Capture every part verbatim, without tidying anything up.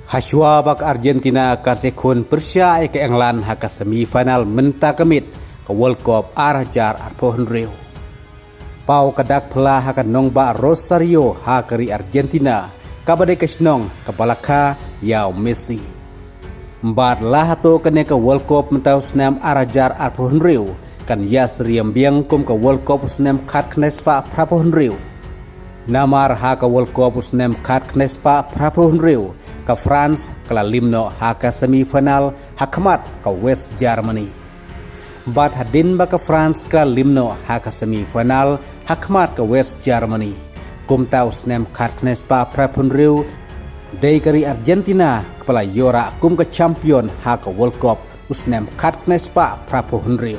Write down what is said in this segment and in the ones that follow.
Hashwa ba ka Argentina kan sa ïakhun pyrshah ïa ka England ha ka semi final mynta ka miet ka World Cup ar hajar arphew hynriew. Paw ka dak phylla ha ka nongbah Rosario ha ka ri Argentina, kaba dei ka shnong kaba la kha ïa u Messi. Bad la hato kane ka World Cup mynta u snem ar hajar arphew hynriew kan ïasyriem biang kum ka World Cup u snem khatkhyndai spah phraphew hynriew. Namar ha ka World Cup u snem khatkhyndai spah phraphew hynriew, ka France ka la lim noh ha ka semi final ha khmat ka West Germany. Bad hadien ba ka France ka la lim noh ha ka semi final ha khmat ka West Germany, kumta u snem khatkhyndai spah phraphew hynriew dei ka ri Argentina kaba la ïoh rah kum ka champion ha ka World Cup u snem khatkhyndai spah phraphew hynriew.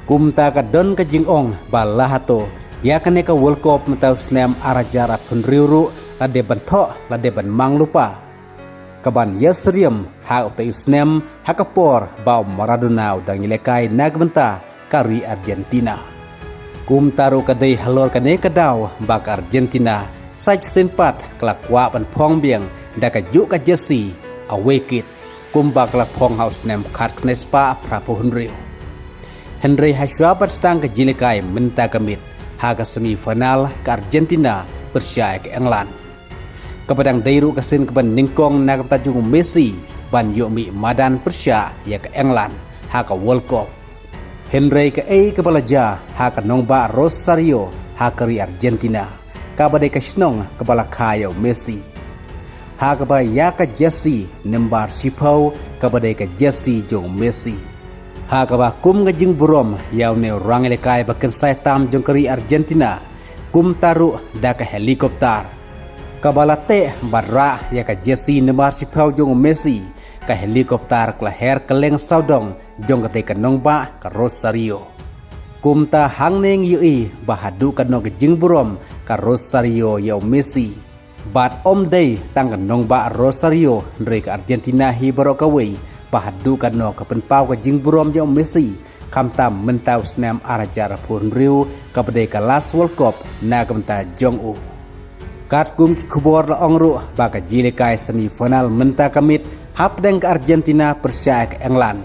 Kumta ka don ka jingong ba la hato ïa kane ka World Cup mynta u snem ar hajar arphew hynriew ruh la dei ban thoh, la dei ban mang lypa. Kaban ïasyriem ha utei u snem ha ka por ba u Maradona u dang ïalehkai na ka bynta ka ri Argentina. Kumta ruh ka dei halor kane ka daw ba ka Argentina sa shisien pat ka la kwah ban phong biang da kajuh ka jersey away kit, kumba ka la phong ha u snem khatkhyndai spah phraphew hynriew. Hynrei hashwa ban sdang ka jingïalehkai mynta ka miet ha ka semi final ka Argentina pyrshah ïa ka England, kaba dang dei ruh ka sien kaba nyngkong na ka bynta jong u Messi ban ïoh mih madan pyrshah ïa ka England ha ka World Cup. Hynrei kaei kaba la jia ha ka nongbah Rosario ha ka ri Argentina, kaba dei ka shnong kaba la kha ïa u Messi, ha kaba ïa ka jersey nambar shiphew kaba dei ka jersey jong u Messi, ha kaba kum ka jingburom ïa une u rangïalehkai ba kynsai tam jong ka ri Argentina, kumta ruh da ka helicopter kaba la teh ban rah ïa ka jersey nambar shiphew jong u Messi, ka helicopter ka la her kylleng sawdong jong katei ka nongbah ka Rosario. Kumta hangne ngi ïohi ba haduh katno ka jingburom ka Rosario ïa u Messi. Bad ym dei tang ka nongbah Rosario hynrei ka Argentina hi baroh kawei ba haduh katno ka pynpaw ka jingburom ïa u Messi, khamtam mynta u snem ar hajar arphew hynriew kaba dei ka last World Cup na ka bynta jong u. Katkum ki khubor la ong ruh ba ka jingïalehkai semi final mynta ka miet hapdeng ka Argentina pyrshah ïa ka England.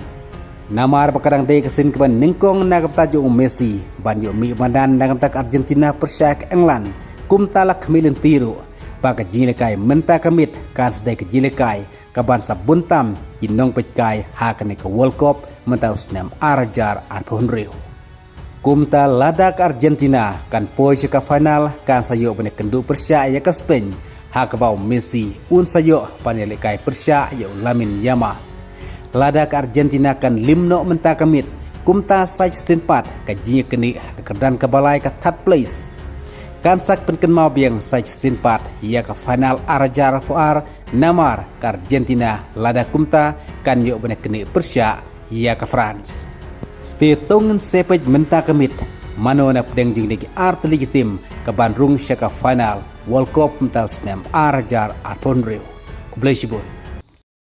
Namar ba ka dang dei ka sien kaba nyngkong na ka bynta jong u Messi ban ïoh mih madan na ka bynta ka Argentina pyrshah ïa ka England, kumta la khmih lynti ruh ba ka jingïalehkai mynta ka miet kan sa dei ka jingïalehkai kaban sa bun tam ki nongpeitkai ha kane ka World Cup mynta u snem ar hajar arphew hynriew. Kumta lada ka Argentina kan poi sha ka final, kan sa ïoh ban ïakynduh pyrshah ïa ka Spain, ha kaba u Messi un sa ïoh ban ïalehkai pyrshah ïa u Lamine Yamal. Lada ka Argentina kan lim noh mynta ka miet, kumta sa shisien pat ka jingïaknieh ha ka kyrdan kaba lai, ka third place, kan sa pynkynmaw biang sa shisien pat ïa ka final ar hajar arphew ar, namar ka Argentina lada kumta kan ïoh ban ïaknieh pyrshah ïa ka France. Te to ngin sa peit mynta ka miet mano na pdeng jong kine ki ar tylli ki tim kaban rung sha ka final World Cup mynta u snem ar hajar arphew hynriew. Khublei shibun.